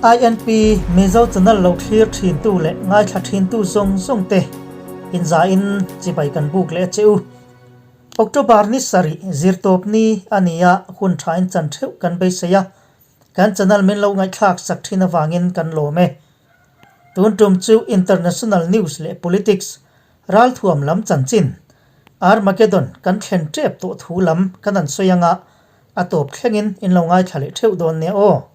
INP Mizo channel lo thlir thintu leh ngaithla thintu zawng zawng te inzain chibai kan buk leh a che u. October ni sarih zirtawp ni a ni a, hun thain chan theuh kan beisei a, kan channel min lo ngaihthlak sak thin avangin kan lawm e. Tun tum chu International News leh Politics ralthuam lam chanchin Armageddon kan thlen tep tawh thu lam kan han sawi anga a tawp thlengin in lo ngaithla leh theuh dawn nia aw.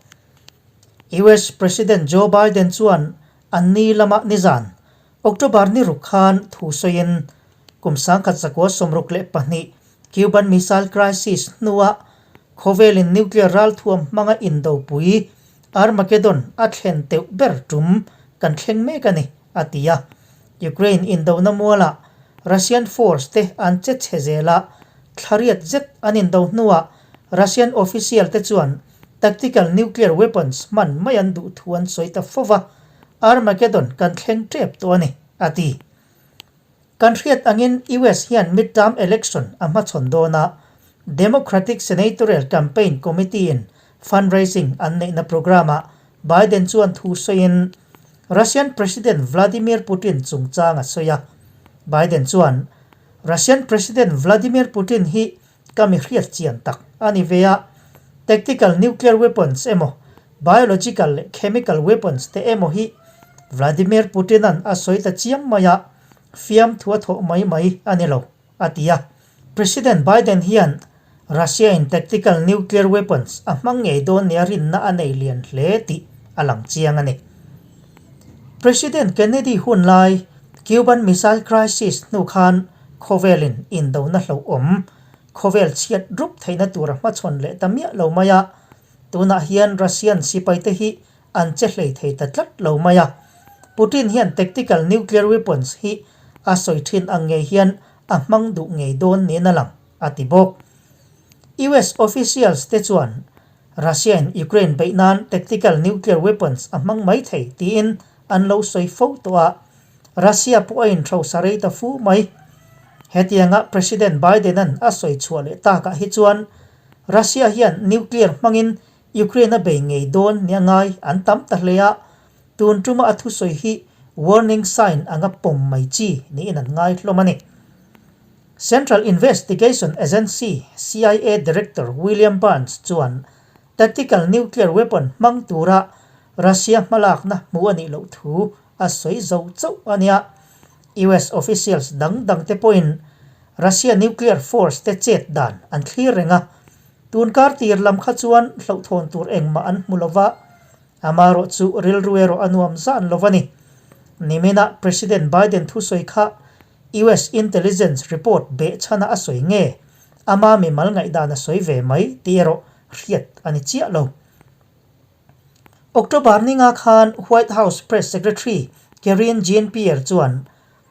US President Joe Biden chuan an ni lama nizan October ni ruk khan thu sawiin kum 1962 Cuban Missile Crisis hnua khawvelin nuclear ralthuam hmanga indopui Armageddon a thlen teuh ber tum kan thleng mek a ni, a ti a. Ukraine indona mualah Russian force te an che chhe zel a, thlariat zet an indo hnuah Russian official te chuan tactical nuclear weapons hman mai an duh thu an sawi ta fo va, Armageddon kan thleng tep tawh a ni, a ti. Kan hriat angin US hian midterm election a hmachhawn dawn a, Democratic Senatorial Campaign Committee-in fundraising an neihna programme-ah Biden chuan thu sawiin Russian President Vladimir Putin chungchang a sawi a. Biden chuan, Russian President Vladimir Putin hi ka mi hriat chian tak a ni ve a, tactical nuclear weapons emaw, biological leh chemical weapons te emaw hi Vladimir Putin-a'n a sawi ta chiam mai a, fiamthu a thawh mai mai a ni lo, a ti a. President Biden hian Russia-in tactical nuclear weapons a hmang ngei dawn nia rinna a nei lian hle tih a lang chiang a ni. President Kennedy hun lai Cuban Missile Crisis hnu khan khawvelin indona hlauhawm khawvel chhiat rup theihna tur a hmachhawn leh ta miah lo mai a, tunah hian Russian sipaite hi an che hlei thei ta tlat lo mai a. Putin hian tactical nuclear weapons hi a sawi thin ang ngei hian a hmang duh ngei dawn niin a lang, a ti bawk. US officials te chuan Russia in Ukraine beih nan tactical nuclear weapons a hmang mai thei tiin an lo sawi fo tawh a, Russia pawh a inhrosa rei ta fu mai. Hetianga President Biden-a'n a sawi chhuah leh takah hi chuan Russia hian nuclear hmangin Ukraine a bei ngei dawn nia ngai an tam ta hle a, tun tuma a thusawi hi warning sign anga pawm mai chi niin an ngai hlawm a ni. Central Investigation Agency, CIA, Director William Burns chuan tactical nuclear weapon hmang tura Russia hmalakna hmu a nih loh thu a sawi zo chauh a nia. US officials dang dang te pawhin Russia nuclear force te chet dan an thlir reng a, tun kar tir lam kha chuan hlauhthawn tur engmah an hmu lo va, amarawh chu rilru erawh a nuam zan lo a ni. Niminah President Biden thusawi kha US Intelligence report behchhana a sawi nge? Ama mimal ngaihdan a sawi ve mai tih erawh hriat a ni chiah lo. October ninga khan White House Press Secretary Karine Jean-Pierre chuan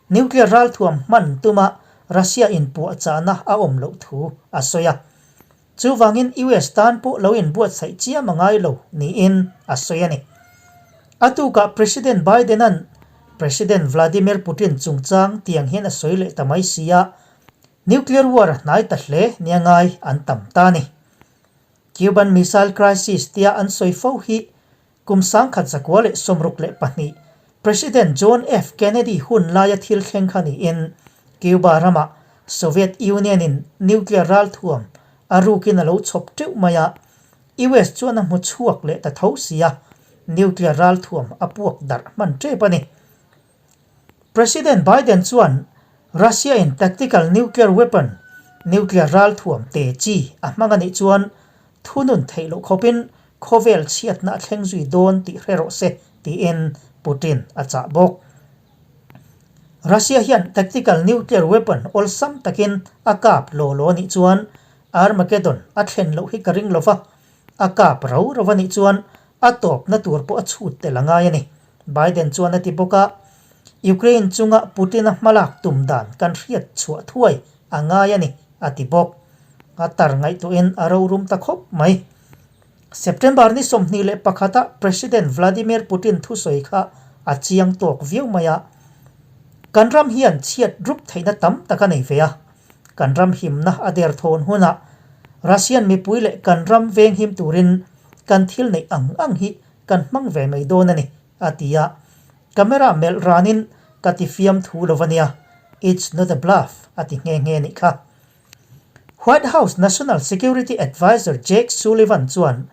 nuclear ralthuam hman tuma Russia inpuahchahna a awm loh thu a sawi a. Chuvangin US tan pawh lo inbuatsaih chiam a ngai lo niin a sawi a ni. A tukah President Biden-a'n President Vladimir Putin chungchang tiang hian a sawi leh ta mai si a, nuclear war a hnai ta hle nia ngai an tam ta a ni. Cuban Missile Crisis tia an sawi fo hi kum 1962 President John F. Kennedy hun laia thil thleng kha niin Cuba ramah Soviet Union-in nuclear ralthuam a rukin a lo chhawp teuh mai a, US chuan a hmu chhuak leh ta tho si a, nuclear ralthuam a puak darh hman tep a ni. President Biden chuan Russia-in tactical nuclear weapon, nuclear ralthuam te chi a hmang a nih chuan thunun theih loh khawpin khawvel chhiatna a thleng zui dawn tih hre rawh se tiin Putin a chah bawk. Russia hian tactical nuclear weapon awlsam takin a kap law law a nih chuan Armageddon a thlen loh hi ka ring lo va, a kap rau rau a nih chuan a tawpna tur pawh a chhut tel a ngai a ni, Biden chuan a ti bawk a. Ukraine chunga Putin-a hmalak tum dan kan hriat chhuah thuai a ngai a ni, a ti bawk. A tar ngaihtuahin a rorum ta khawp mai. September ni 21 a President Vladimir Putin thusawi kha a chiang tawk viau mai a. Kan ram hian chhiat rup theihna tam tak a nei ve a. Kan ram himna a derthawn hunah Russian mipui leh kan ram venghim turin kan thil neih ang ang hi kan hmang ve mai dawn a ni, a ti a. Camera melh ranin ka ti fiam thu lo a nia, It's not a bluff, a ti nghe nghe nih kha. White House National Security Adviser Jake Sullivan chuan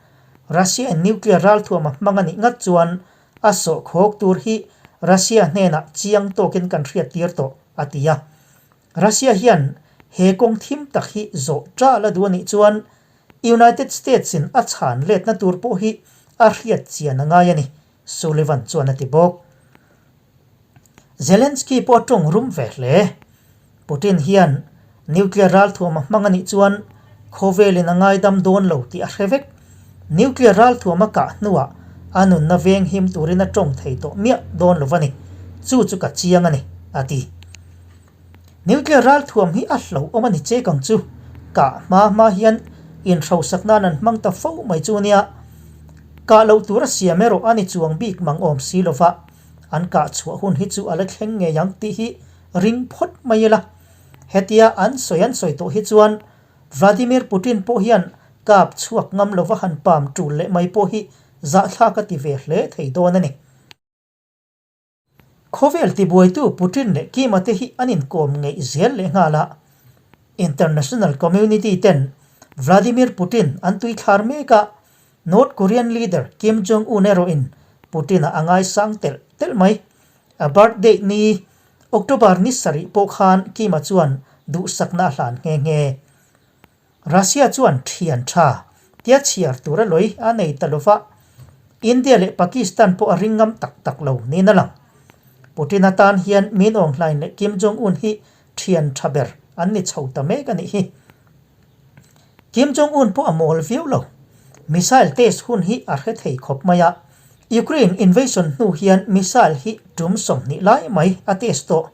Russia in nuclear ralthuam a hmang a nih ngat chuan a sawhkhawk tur hi Russia hnenah chiang tawkin kan hriattir tawh, a ti a. Russia hian he kawng thim tak hi zawh ṭal a duh a nih chuan United States in a chhan letna tur pawh hi a hriat chian a ngai a ni, Sullivan chuan a ti bawk. Zelensky pawh a tawng rum ve hle. Putin hian nuclear ralthuam a hmang a nih chuan khawvelin a ngaidam dawn lo tih a hre vek. Nuclear ralthuam a kah hnuah a nunna veng him turin a tawng thei tawh miah dawn lo va ni. Chu chu ka chiang a ni, a ti. Nuclear ralthuam hi a hlauhawm a ni chek ang chu. Kah hma hma hian inhrosak nan an hmang ta fo mai chu nia. Kah loh tur a siam erawh a ni chuang bik mang awm si lo va, an kah chhuah hun hi chu a la thleng ngei ang tih hi ring phawt mai ila. Hetia an sawi an sawi tawh hi chuan Vladimir Putin pawh hian kap chhuak ngam lova han pam tul leh mai pawh hi zahthlak a ti ve hle thei dawn a ni. Khawvel tibuaitu Putin leh Kim-a te hi an inkawm ngeih zel leh nghal a, international community ten Vladimir Putin an tuithlar mek a, North Korean leader Kim Jong-un erawhin Putin-a a ngaisang telh telh mai. A birthday ni October ni sarih pawh khan Kim-a chuan duhsakna a hlan nghe nghe. Russia chuan thian tha tia chhiar tura lawi a nei ta lova, India leh Pakistan pawh a ring ngam tak tak lo niin a lang. Putin atan hian Min Aung Hlaing leh Kim Jong Un hi thian tha ber an ni chho ta mek a nih hi. Kim Jong Un pawh a mawl viau lo. Missile test hun hi a hre thei khawp mai a, Ukraine invasion hnu hian missile hi tum 20 lai mai a test tawh.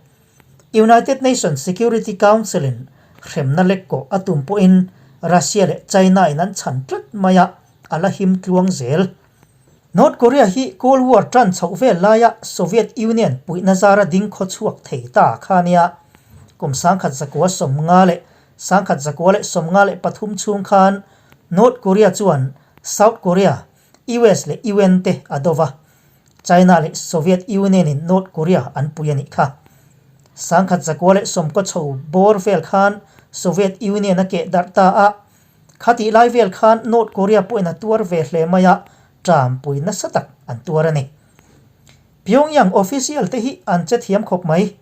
United Nations Security Council in hremna lek kawh a tum pawhin Russia leh China in an chhan tlat mai a, a la him tluang zel. North Korea hi Cold War tan chhoh vel laia Soviet Union puihna zara ding khaw chhuak thei ta kha a nia. Kum 1950 leh 1953 chhung khan North Korea chuan South Korea, US leh UN te a do va. China leh Soviet Union in North Korea an pui a nih kha. 1990 chho bawr vel khan Soviet Union a keh darh ta a, khatih lai vel khan North Korea pawhin a tuar ve hle mai a, ṭam pui nasa tak an tuar a ni. Pyongyang official te hi an che thiam khawp mai.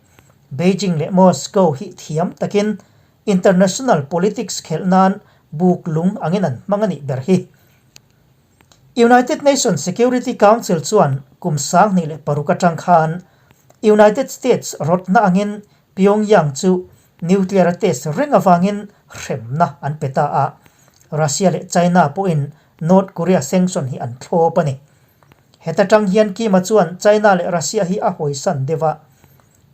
Beijing leh Moscow hi thiam takin international politics khelh nan buk lung angin an hmang a nih ber hi. United Nations Security Council chuan kum 2006 atang khan United States rawtna angin Pyongyang chu nuclear a test reng avangin hremna an pe ta a, Russia leh China pawhin North Korea sanction hi an thlawp a ni. Heta tang hian Kim-a chuan China leh Russia hi a hawisan deuh a.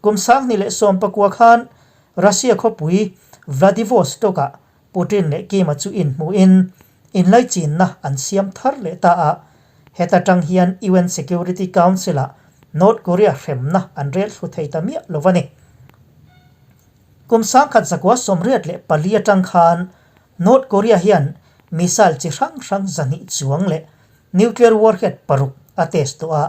Kum 2019 khan Russia khawpui Vladivostok-ah Putin leh Kim-a chu inhmuhin inlaichinna an siam thar leh ta a, heta tang hian UN Security Council-ah North Korea hremna an rel thlu thei ta miah lo a ni. Kum 1984 atang khan North Korea hian missile chi hrang hrang 200 chuang leh nuclear warhead paruk a test tawh a,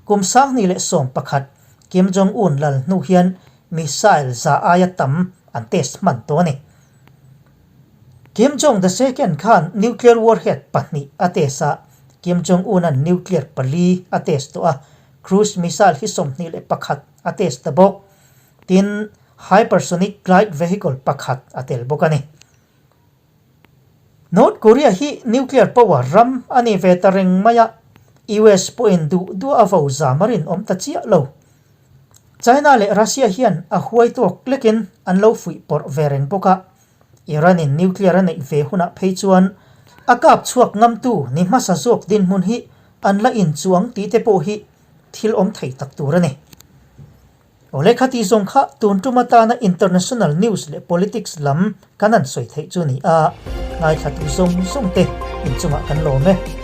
kum 2011 Kim Jong-un lal hnu hian missile za aia tam an test hman tawh a ni. Kim Jong the Second khan nuclear warhead pahnih a test a, Kim Jong Un-a'n nuclear pali a test tawh a, cruise missile hi 21 a test ta bawk. Tin, hypersonic glide vehicle pakhat a tel bawk a ni. North Korea hi nuclear power ram a ni ve ta reng mai a, US pawhin duh duah a vo zam a rinawm ta chiah lo. China leh Russia hian a huai tawk lekin an lo fuih pawrh ve reng bawk a, Iran-in nuclear a neih ve hunah phei chuan a kap chhuak ngamtu ni hmasa zawk dinhmun hi an la inchuang tih te pawh hi thil awm thei tak tur a ni. Aw lehkha tih zawng kha tun tum atana international news leh politics lam kan han sawi theih chu ni a, ngaithla tu zawng zawng te inchungah kan lawm e.